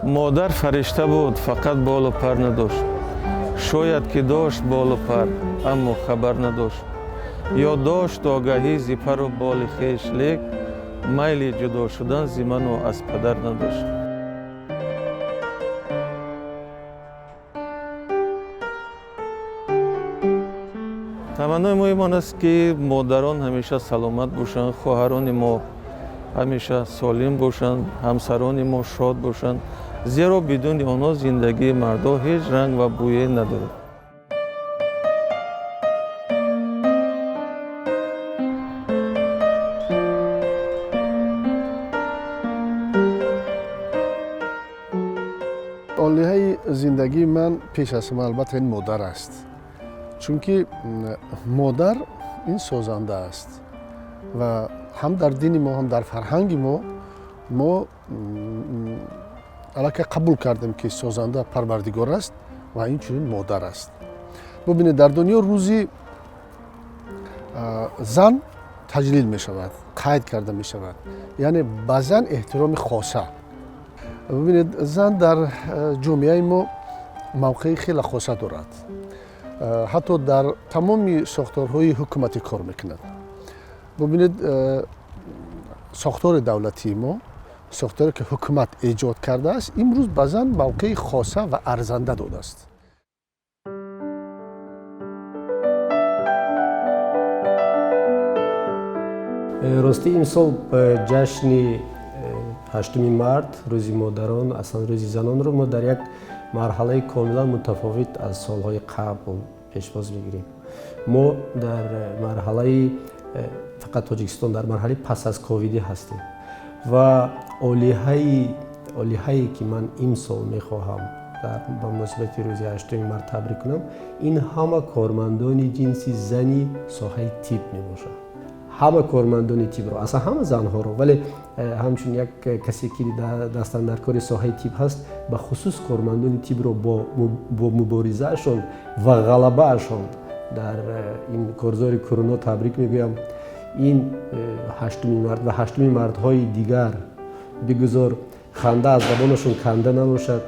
Модар фаришта буд, фақат болу пар надошт. Шояд ки дошт болу пар, аммо хабар надошт. Ё дошт огаҳӣ зи пару боли хеш, лек майли ҷудо шудан зи ману аз падар надошт. Таманнои моим он аст, ки модарон ҳамеша саломат бошанд, хоҳарони мо ҳамеша солим бошанд, ҳамсарони мо шод бошанд, зеро бидуни онҳо зиндагии мардҳо ҳеҷ ранг ва бӯе надорад. Олиҳаи зиндагии ман пеш аз ҳама, албатта, ин модар аст, чунки модар ин созанда аст ва ҳам дар дини мо, ҳам дар фарҳанги мо аллакай қабул кардем, ки созанда Парвардигор аст ва инчунин модар аст. Бубинед, дар дунё рӯзи зан таҷлил мешавад, қайд карда мешавад, яъне ба зан эҳтироми хоса. Бубинед, зан дар ҷомеаи мо мавқеи хеле хоса дорад, ҳатто дар тамоми сохторҳои ҳукуматӣ кор мекунад. Бубинед, сохтори давлатии мо, сохторе ки ҳукумат эҷод кардааст, имрӯз ба зан мавқеи хоса ва арзанда додааст. Ростӣ, имсол ҷашни 8 март, рӯзи модарон, аслан рӯзи занонро мо дар як марҳалаи комилан мутафовит аз солҳои қабл пешвоз мегирем. Мо дар марҳалаи, фақат Тоҷикистон дар марҳалаи пас аз ковидӣ ҳастем ва олиҳае, ки ман имсол мехоҳам ба муносибати рӯзи 8 март табрик кунам, ин ҳама кормандони ҷинси зани соҳаи тиб мебошанд. Ҳама кормандони тибро, аслан ҳама занҳоро, вале ҳамчун як касе, ки дастандаркори соҳаи тиб ҳаст, ба хусус кормандони тибро бо муборизаашон ва ғалабаашон дар ин корзори короно табрик мегӯям. Ин 8 март ва 8 мартҳои дигар бигузор ханда аз забонашон канда набошад,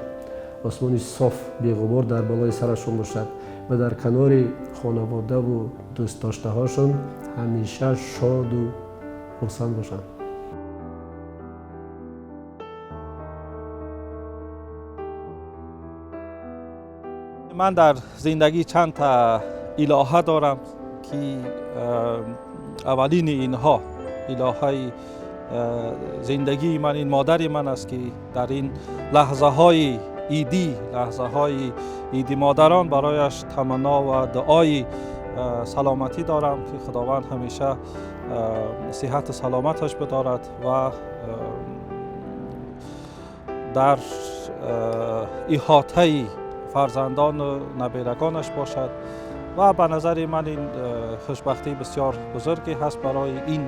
осмони соф, беғубор дар болои сарашон бошад ва дар канори хонаводаву дӯстдоштаҳошон ҳамеша шоду хурсанд бошанд. Ман дар зиндагӣ чанд та илоҳа дорам, ки аввалини инҳо, илоҳаи зиндагии ман, ин модари ман аст, ки дар ин лаҳзаҳои идӣ, лаҳзаҳои иди модарон, барояш таманно ва дуои саломатӣ дорам, ки Худованд ҳамеша сиҳату саломаташ бидорад ва дар иҳотаи фарзандону наберагонаш бошад. Ва ба назари ман ин хушбахтии бисёр бузурге ҳаст барои ин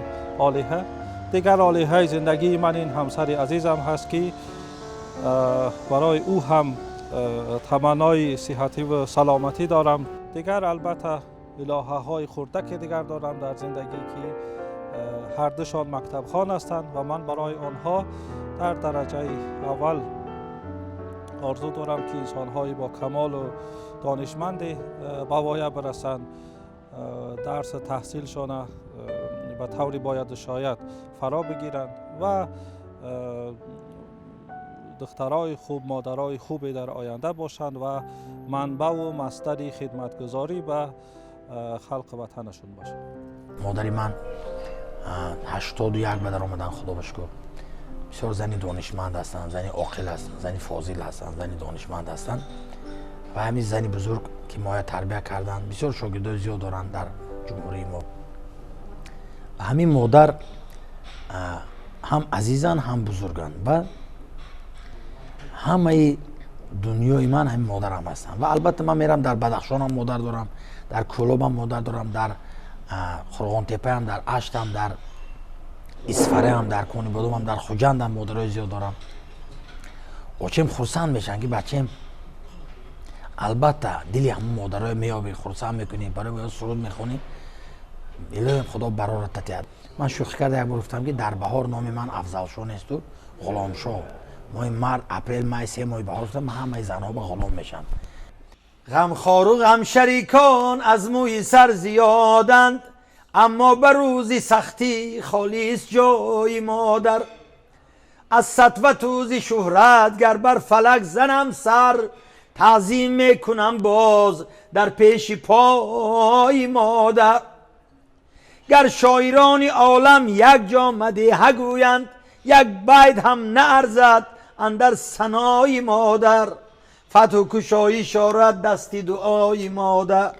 олиҳа. Дигар олиҳаи зиндагии ман ин ҳамсари азизам ҳаст, ки барои ӯ ҳам таманнои сиҳативу саломатӣ дорам. Дигар, албатта, илоҳаҳои хурдаке дигар дорам дар зиндагӣ, ки ҳардушон мактабхон ҳастанд ва ман барои онҳо дар дараҷаи аввал орзу дорам, ки инсонҳои бо камолу донишманде ба воя бирасанд, дарси таҳсилшона ба таври бояду шояд фаро бигиранд ва духтарои хуб, модарои хубе дар оянда бошанд ва манбаъу масдари хидматгузорӣ ба халқи ватанашон бошанд. Модари ман 81 ба дар омадан, Худо ба шукр. Бисёр зани донишманд ҳастанд, зани оқил ҳастанд, зани фозил ҳастанд, зани донишманд ҳастанд ва ҳамин зани бузург, ки моя тарбия карданд, бисёр шогирдои зиёд доранд дар ҷумҳурии мо. Ва ҳамин модар ҳам азизанд, ҳам бузурганд ва ҳамаи дунёи ман ҳамин модарам ҳастанд. Ва албатта, ман мерам, дар Бадахшонам модар дорам, дар Кӯлобам модар дорам, дар Қурғонтепаам, дар Аштам, дар Исфараам, дар Конибодомам, дар Хуҷандам модарои зиёд дорам. Очем хурсанд мешаванд, ки бачаем. Албатта, дили ҳамон модарое меёбӣ, хурсанд мекунӣ, барои суруд мехонӣ. Илоҳим, Худо барорат татиҳад. Ман шӯхӣ карда як бор гуфтам, ки дар баҳор номи ман Афзалшоҳ несту Ғуломшоҳ. Моҳи март, апрел, май, 3 моҳи баҳор шуда, ман ҳамаи занҳо ба ғулом мешавам. Ғамхору ғамшарикон аз мӯи сар зиёданд, аммо ба рӯзи сахтӣ холист ҷои модар. Аз сатвату зи шӯҳрат гар бар фалак занам сар, таъзим мекунам боз дар пеши пои модар. Гар шоирони олам як ҷо мадеҳа гӯянд, як байт ҳам наарзад андар санои модар. Фатҳу кушоиш орад дасти дуои модар.